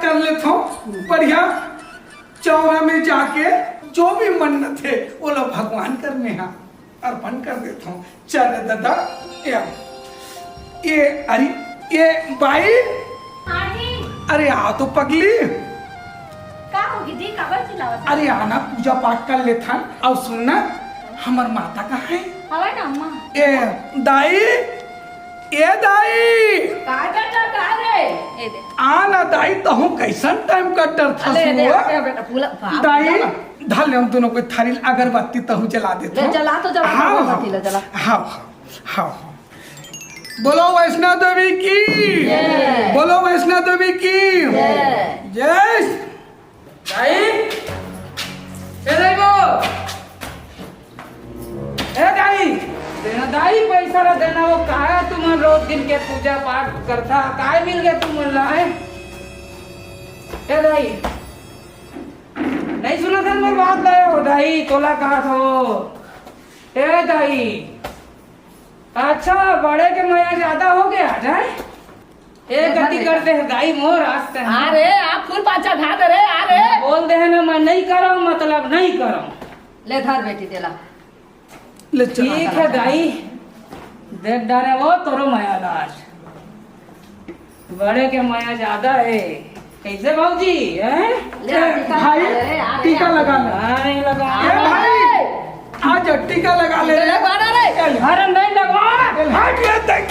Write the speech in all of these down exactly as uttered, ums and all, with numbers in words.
कर लेथों। बढ़िया चौरा में जाके जो भी मन्नत हे, ओला भगवान कर मेहा अर्पण कर देथों। चल ददा, ये, ये, अरे, ये बाई, हाँ जी। अरे आ तो पगली। का होगे जी, काबर चिल्लावत हव? अरे आना, पूजा पाठ कर लेथन। अउ सुन ना, हमर माता कहाँ हे? हवय ना अम्मा। ए दाई, ए दाई। का बेटा, का रे? ए दे। आ ना दाई, तहूँ कइसन टाइम कट डरथस अरे, अरे, वो? आ गया बेटा, पूरा बाप दाई, रे। धर ले हम दूनों कोई थारी अगरबत्ती तहूँ जला देथों। ले, जला तो जला, हाँ, अगरबत्ती हाँ। ले जला। हाँ, हाँ, हाँ, हाँ। बोलो वैष्णो देवी की। जय। बोलो वैष्णो देवी की। जय। जय। दाई, ए दाई वो। ए दाई, देना दाई, पैसा ला देना, वो काय तुमन रोज दिन के पूजा पाठ करथा, काय मिल गे तुमन ला, हैं? ए दाई, नहीं सुनत हस मोर बात ला, ओ दाई, तोला कहत हँव। ए दाई, अच्छा, बड़े के मया जादा होगे, आ जाए। ए, गलती कर दे, दाई मोर, आज तक। अरे, आप फूल पाछा ढा दे रे, अरे। बोल दे हे ना, मैं नहीं करँव, मतलब नहीं करँव। ले धर बेटी, तेला। ले चल। ठीक हे दाई, देख डारे वो तोरो मया ला आज। बड़े के मया जादा हे। कइसे भौजी, हैं? ले, टीका भाई, लगा ले रे, आ रे, टीका आ। लगा ले। हाँ, नहीं लगा। ए भाई, आ जा, टीका लगा ले रे। लगवा ना रे। चल। अरे नहीं लगवा। चल। हट ये देख।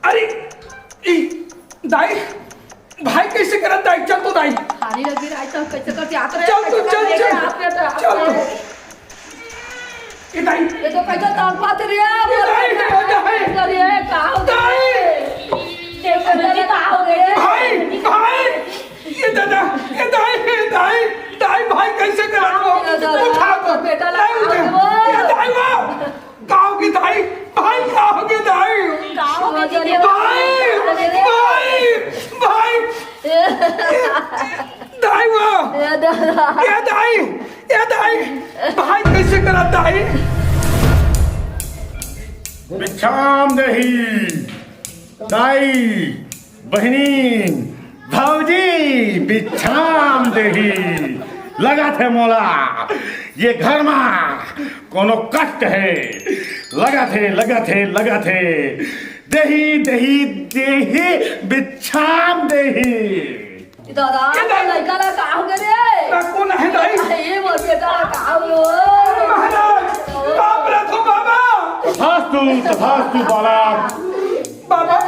अरे, ई, दाई, भाई कइसे करत दाई? चल तो दाई। हारी लगी रहा है, तो कैसे करते आते रहे, चल तो, कैसे चल, करते चल। आते रहे, चल तो। आते रहे। ए दाई। ये तो कैसे तड़पात रे, ए दाई, ए दाई। अरे, का हो गया? दाई। देखो, दादा, का हो गया? भाई, भाई। ए दादा, ए दाई, ए दाई, दाई भाई कइसे करत हो? ए दादा, उठा तो। बेटा दाई लगा उठे। दो। ए दाई वो। का होगे दाई? भाई, का होगे दाई? का होगे दीदी? भाई, अरे। भाई, भाई। दाई वो। ए दादा। ए दाई, ए दाई। भाई कइसे करत दाई? भिक्षाम देही। दाई, बहिनी, भौजी, भिक्षाम देही। लगत हे मोला, ये घर मा कोनो कष्ट हे। लगत हे, लगत हे, लगत हे। देही, देही, देही, भिक्षाम देही। दादा, ये दाई। लइका ला का होगे रे? ना कोन हे दाई? अरे, ये मोर बेटा ला का होगे? महाराज, बाप रे, तो बाबा। तथास्तु, तथास्तु बालक। बाबा,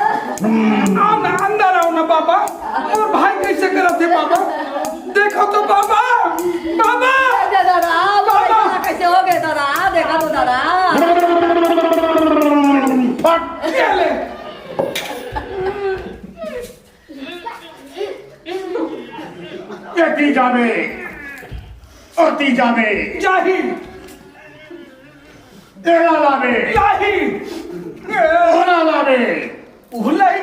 हम्म। आओ ना, अंदर आओ ना बाबा। मोर भाई कइसे करत हे बाबा? देखो तो बाबा, बाबा। दादा, दादा, बाबा। कैसे होगे दादा? देखा तो दादा। फट। ये ले। एती जाबे, ओती जाबे। जाही। एला लाबे। लाही। ओला लाबे। उहलाई।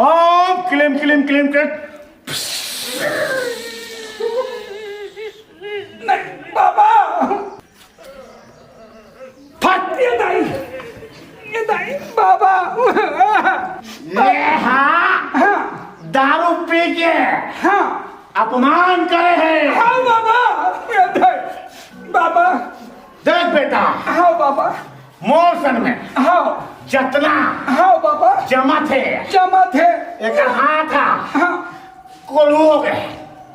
ओम क्लीम क्लीम क्लीम क्लीम। नहीं, बाबा। फट। ये दाई, ये दाई, बाबा। ये हाँ, हाँ। दारू पी के हाँ। अपमान करे हे। हाँ बाबा, ये दाई, बाबा। देख बेटा, हाँ बाबा। मोर संग में हाँ। जतना हाँ बाबा। जमत हे, जमत हे। एकर हाथ हा। हाँ। कोल्हू होगे।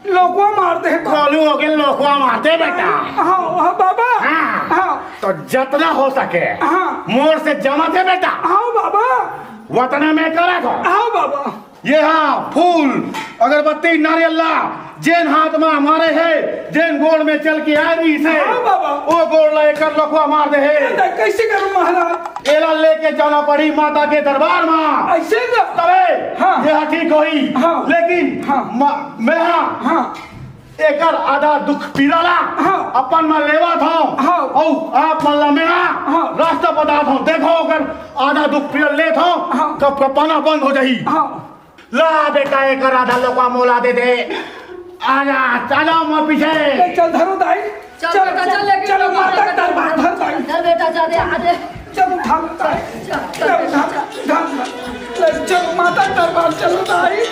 लोकवा मार दे। कोल्हू होगे, लोकवा मार दे बेटा। हाँ, हाँ, बाबा। हाँ। हाँ। तो जतना हो सके, हाँ। मोर से जमा दे बेटा। हाँ, बाबा। वतना में करत हो। हाँ, बाबा। ये हाँ, फूल, अगरबत्ती, नारियल ला, जेन हाथ मा मारे हे, जेन गोड़ में चल के आए रहिस हे, हाँ, बाबा। ओ गोड़ ला एकर लोकवा मार दे हे। ये कैसे करूँ, महाराज? एला लेके जाना पड़ी माता के दरबार मा। ऐसे ना? तबे हाँ। ये ठीक होही। हाँ। लेकिन हाँ। म-, मैं हाँ, हाँ। एकर आधा दुख पीड़ा ला हाँ। अपन म लेवत हौं। हाँ। अउ आप मन ला मैं हाँ। हाँ। रास्ता बतात हौं। देखो, अगर आधा दुख पीड़ा लेत हौं, हाँ। तब कपाना बंद हो जाही। हाँ। ला बेटा, एकर आधा लोकवा मोला दे दे। आजा, चलो मोर पीछे। ले चल धरो दाई। चल चल, बेटा, चल, चल, लेके चल, चल, माता चल, दरबार चल, धर दाई। चल बेटा, जा दे, आ दे। चल उठा दाई। चल, चल, चल उठा, चल। उठा, उठा। ले चल माता दरबार चल दाई।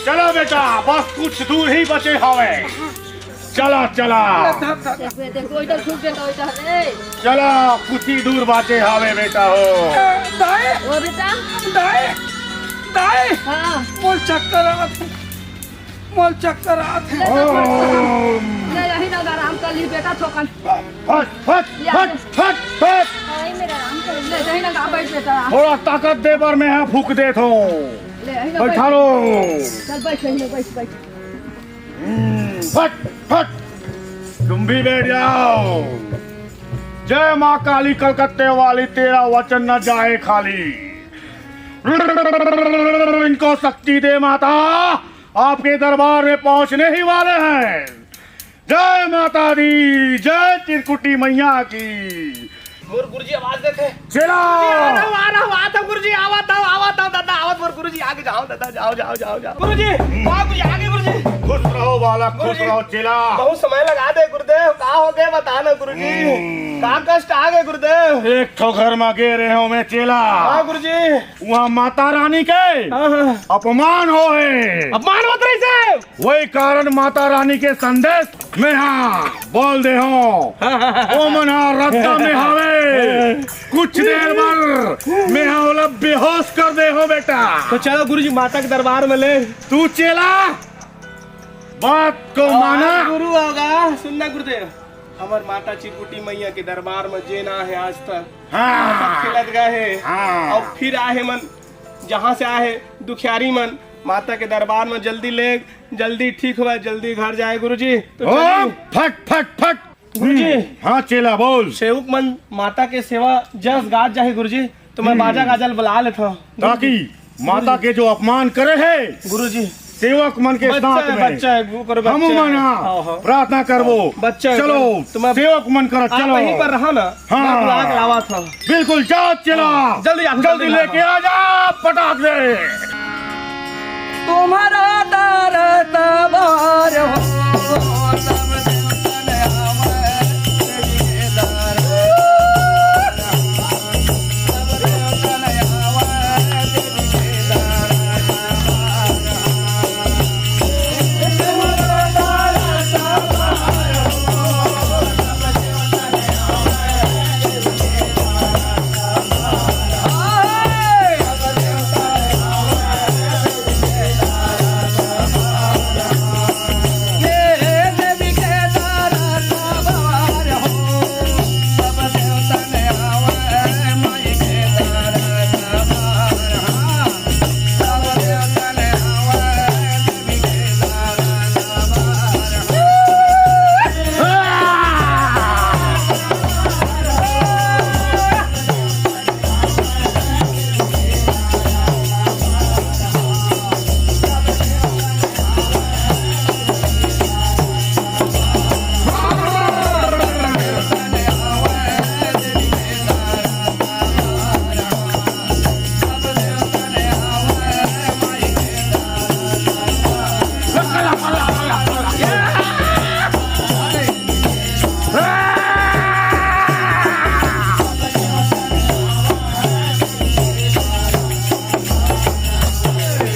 चलो बेटा, बस कुछ दूर ही बचे हवे। चला, चला। देख, देख, ओइटा छूट गेल, ओइटा रे। चला, कुछ ही दूर बाचे हावे बेटा हो। दाई। ओ बेटा। दाई। दाई। हाँ। मोर चक्कर आत हे। मोर चक्कर आत हे। ले, ले, ले, ले, यही ना आराम कर ली बेटा, थोकन। फट, फट, ले, फट, फट, फट। ले, यही ना बैठ बेटा। थोड़ा ताकत दे बर मैं हा फूंक देत हों। ले, यही ना बैठा बैठ। लो। चल, बैठ, यही ना बैठ, बैठ। हम्म, फट, फट। तुम भी बैठ जाओ। जय माँ काली कलकत्ते वाली, तेरा वचन न जाए खाली। इनको शक्ति दे माता, आपके दरबार में पहुंचने ही वाले हैं। जय माता दी, जय चिरकुटी मैया की। मोर गुरुजी आवाज देथे। चेला। गुरुजी, आ रहा हूँ, आ रहा हूँ, आता हूँ गुरुजी, आवत हूँ, आवत हूँ दादा, आवत मोर गुरुजी, आगे जाओ दादा, जाओ, जाओ, जाओ, जाओ। गुरुजी, वाह गुरुजी, आगे गुरुजी। खुश रहो बालक, खुश गुरुजी, रहो चेला। बहुत समय लगा दे गुरुदेव, का हो गए बता ना गुरुजी, हम्म। का कष्ट आ गए गुरुदेव? एक ठो घर में गे रहे हो मैं चेला। हाँ गुरुजी। वहाँ माता रानी के हाँ, हाँ। अपमान हो है। अपमान होत रहिसे। वही कारण माता रानी के संदेश मैं हा बोल दे हों। ओमन हा रद्दा में हावे। कुछ देर बर मैं हा ओला बेहोश कर दे हों बेटा। तो चलो गुरुजी माता के दरबार में ले। तू चेला बात को माना। गुरु होगा, सुनना गुरुदेव, हमर माता चिरकुटी मैया के दरबार में जे ना हे आज तक, हाँ। सब खेलत गए हे। हाँ। अउ फिर आहे मन, जहाँ से आहे दुखियारी मन, माता के दरबार में जल्दी ले, जल्दी ठीक होवय, जल्दी घर जाए गुरुजी। तो ओ, चलिए। फट, फट, फट। गुरुजी। हम्म, हाँ चेला बोल। सेवक मन माता के सेवा जस गात जाही गुरुजी, तो मैं हम्म। बाजा गाजा ल बुला लेथों। ताकि माता के जो अपमान करे हे गुरुजी। सेवक मन के बच्चा साथ है, में बच्चा है, वो करो, हम बच्चा है। मन हाँ, हाँ। प्रार्थना करबो। बच्चा है, चलो, तुम्हें सेवक मन करा, आप चलो। यहीं पर रहा ना, हाँ। मैं बुला के लावा था। बिल्कुल, जा चेला। हाँ, जल्दी आ, जल्दी जल्दी लेके आ जा, पटाक दे। तुम्हारा दरबार हो, सब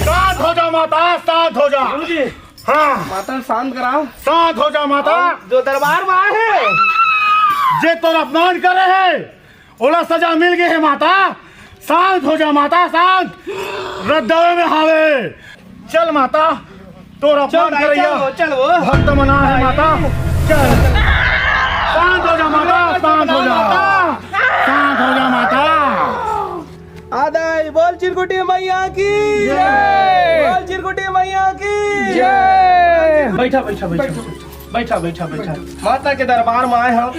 शांत हो जा माता, शांत हो जा। गुरुजी, हाँ। माता शांत कराओ। शांत हो जा माता। जो दरबार में आए हैं। जे तोर अपमान करे हे, ओला सजा मिल गए हे माता। शांत हो जा माता, शांत। रद्दवे में हावे। चल माता, तोर अपमान चल भाई, करइया चल वो, चल वो। भक्त मना है माता। चल। शांत हो जा माता, शांत हो जा। शांत हो जा माता। आदाई, बोल चिरकुटी मैया की। जय। बोल चिरकुटी मैया की। जय। बैठा, बैठा, बैठा, बैठा। बैठा, बैठा, बैठा। माता के दरबार में आए हम,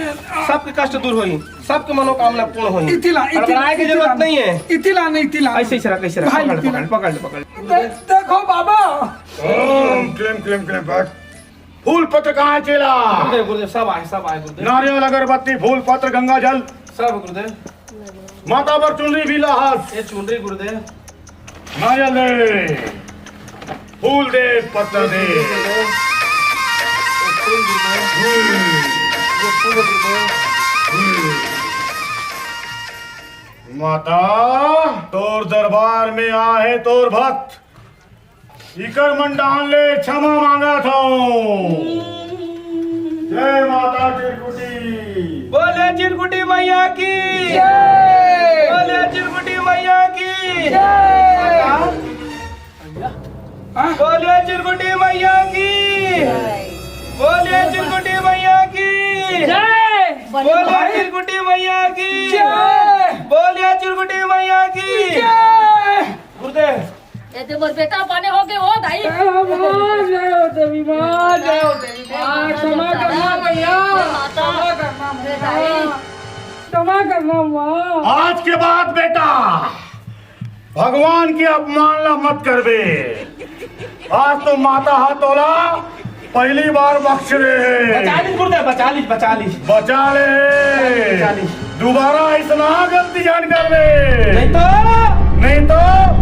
सबके कष्ट दूर होई, सबके मनोकामना पूर्ण होई। इतिला, इतिला, हड़बड़ाए के इतिला, जरूरत नहीं है। इतिला नहीं, इतिला। ऐसे, ऐसे रख, ऐसे रख। भाई, पकड़, इतिला। पकड़, पकड़, पकड़। दे-, देखो बाबा। ओम क्लीम क्लीम क्लीम फट। फूल पत्र कहाँ है चेला? गुरुदेव, गुरुदेव, सब आए, सब आए गुरुदेव। नारियल, अगरबत्ती, फूल पत्र, गंगा जल। सब गुरुदेव। माता बर चुनरी भी लाहस। ये चुनरी गुरुदेव। नारियल दे। फूल दे, पत्ता दे। माता, तोर दरबार में आहे तोर भक्त, इकर मन डाहन ले क्षमा मांगत हौं। जय माता चिरकुटी। बोले चिरकुटी मैया की। जय। बोले चिरकुटी मैया की। जय। बोले चिरकुटी मैया की। बोले चिरकुटी मैया की। जय। बोले चिरकुटी मैया की। जय। बोले चिरकुटी मैया की। जय। गुरुदेव। ए दे मोर बेटा बने हो गए, ओ दाई। माँ, जय हो देवी माँ, जय हो देवी माँ, क्षमा करना मैया, माता। क्षमा करना मैया, दाई। क्षमा करना माँ। आज के बाद बेटा भगवान के अपमान ला मत करबे। आज तो माता हा तोला पहली बार बख्श दे हे। बचा लीस गुरुदेव, बचा लीस, बचा लीस। बचा ले। बचा लीस। दोबारा ऐसना गलती झन करबे। नहीं तो? नहीं तो?